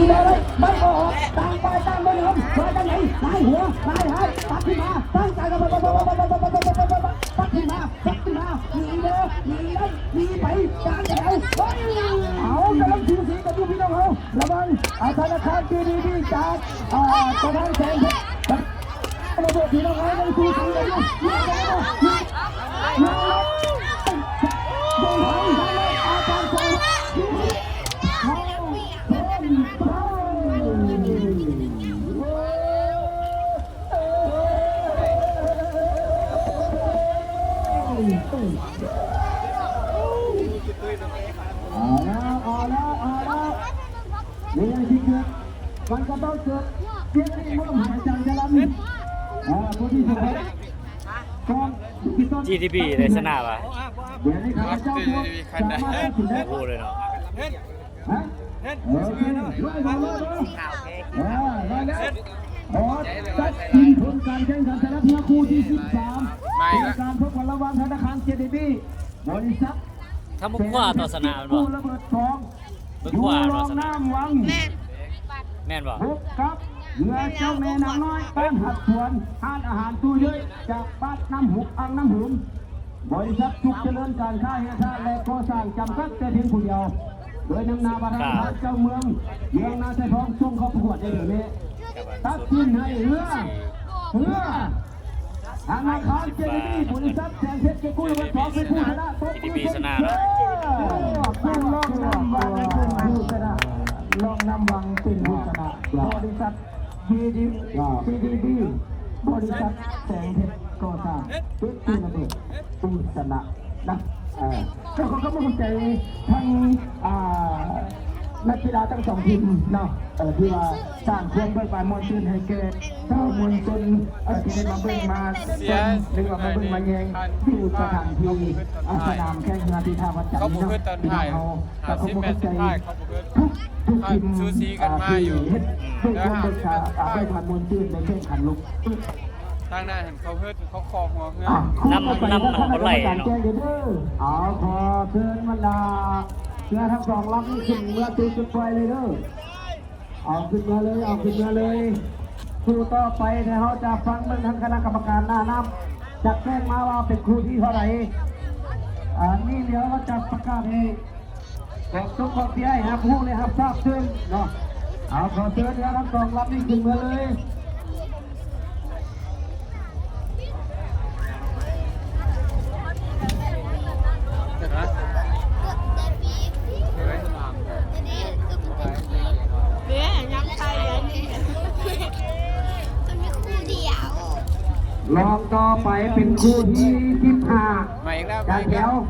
ໄດ້ ໄດ້ບໍ່ອອກ ຕ່າງຝ່າຍຕ່າງບໍ່ຍອມ ວ່າຈັ່ງໃດ ນາຍຫົວ ນາຍຮ້າຍ ຕັດຂຶ້ນມາ ຕັ້ງໃຈ ປັດຂຶ້ນມາ ປັດຂຶ້ນມາ ໜີເດີ ໜີໄດ້ ໜີໄປ ກາງແຖວ ເອົາ ກຳລັງສູສີກັນຢູ່ ພີ່ນ້ອງເຮົາ ລະວັງ ອາ ທະນາຄານ ບີດີບີ ຈາກ ອາ ປະທານແສງເພັດ ລະເບີດ ພີ່ນ້ອງເຮົາ ຍັງສູສີກັນຢູ່ ເອົາແລ້ວ ເອົາແລ້ວ ເອົາແລ້ວ ມີຫຍັງຊິເກີດ ມັນກໍຕ້ອງເກີດ ປຽກນີ້ ມອບໃຫ້ອາຈານຈະລັນ ອ່າ ຜູ້ທີ່ສຳເລັດ ຂອງ ຈີທີບີ ໄດ້ຊະນະຫວາ? ດຽວນີ້ຂ້າພະເຈົ້າຈະມາຕັດສິນແລ້ວ ບໍ່ຮູ້ເລີຍເນາະ. ຮະ? ໂອເຄ ຮ້ອຍສອງຮ້ອຍບໍ່? ອ່າ ຮ້ອຍແລ້ວ ຂໍຕັດສິນຜົນການແຂ່ງຂັນສະລັບເຮືອຄູ່ທີສິບສາມ ເປັນການພົບກັນລະຫວ່າງທະນາຄານ ເຈດີບີ ບໍລິສັດ ຖ້າບໍ່ຂວາຕໍ່ຊະນະແມ່ນບໍ່? ລະເບີດສອງ ເບິ່ງຂວາເນາະ ຢູ່ລອງນ້ຳວັງ ແມ່ນ ແມ່ນບໍ່? ພົບກັບເຮືອເຈົ້າແມ່ນາງນ້ອຍ ບ້ານຫາດສວນ ຮ້ານອາຫານຕູ້ເຍີ້ຍ ຈາກບ້ານນ້ຳຫຸມ ອ່າງນ້ຳຫຸມ ບໍລິສັດສຸກຈະເລີນການຄ້າແຮ່ທາດ ແລະ ກໍ່ສ້າງຈຳກັດແຕ່ພຽງຜູ້ດຽວ ໂດຍນຳໜ້າປະທານເຈົ້າເມືອງ ວຽງນາໄຊທອງ ສົ່ງເຂົ້າປະກວດໃນເດືອນນີ້ ຕັດສິນໃຫ້ເຮືອ ເຮືອ ທະນາຄານ ເຈດີບີ ບໍລິສັດແສງເພັດ ເກຍກູ້ລະເບີດສອງ ເປັນຜູ້ຊະນະ ເປັນຜູ້ຊະນະ ເປັນຜູ້ຊະນະ ເປັນຜູ້ຊະນະ ລອງນ້ຳວັງເປັນຜູ້ຊະນະ ບໍລິສັດ ບີດີ ບີດີບີ ບໍລິສັດແສງເພັດກໍ່ສ້າງ ເປັນຜູ້ລະເບີດ ຜູ້ຊະນະນະ ເອີ ກໍຂໍຂອບໃຈທັງ ອ່າ ນັກກິລາທັງສອງທີມເນາະ ເອີ ທີ່ວ່າສ້າງຄວາມເບີກບານມ່ວນຊື່ນໃຫ້ແກ່ຊາວມວນຊົນ ເອີ ທີ່ໄດ້ມາເບິ່ງມາຊົມ ຫຼືວ່າມາເບິ່ງມາແຍງຢູ່ສະຖານທີ່ ອ່າ ສະໜາມແຂ່ງເຮືອທີ່ທ່າວັດຈັນນີ້ເນາະ ພີ່ນ້ອງເຮົາ ກໍຂໍຂອບໃຈທຸກ ທຸກທີມ ອ່າ ທີ່ເຮັດດ້ວຍຄວາມເບີກບານ ອ່າ ເບີກບານມ່ວນຊື່ນໄດ້ແຂ່ງຂັນລົງ ທາງໜ້າຫັ້ນເຂົາເຮີດ ເຂົາຂໍຫົວເຮືອ ອ່ະ ນ້ຳ ນ້ຳມັນບໍ່ໄຫຼເນາະ ເອົາ ຂໍເຊີນບັນດາເຮືອທັງສອງລຳນີ້ຂຶ້ນເມືອຕີຈຸດປ່ອຍເລີຍເດີ ເອົາຂຶ້ນເມືອເລີຍ ເອົາຂຶ້ນເມືອເລີຍ ຄູ່ຕໍ່ໄປເນຍ ເຮົາຈະຟັງເບິ່ງທາງຄະນະກຳມະການໜ້ານ້ຳ ຈະແຈ້ງມາວ່າເປັນຄູ່ທີເທົ່າໃດ ອັນນີ້ດຽວເຮົາຈະປະກາດໃຫ້ ຂອບ ຕ້ອງຂອບໃຈໃຫ້ຮັບຮູ້ ແລະ ຮັບຊາບເຊິ່ງເນາະ ເອົາ ຂໍເຊີນເຮືອທັງສອງລຳນີ້ຂຶ້ນເມືອເລີຍ ລອງຕໍ່ໄປເປັນຄູ່ທີສິບຫ້າ ມາອີກແລ້ວ ຈາກແຖວ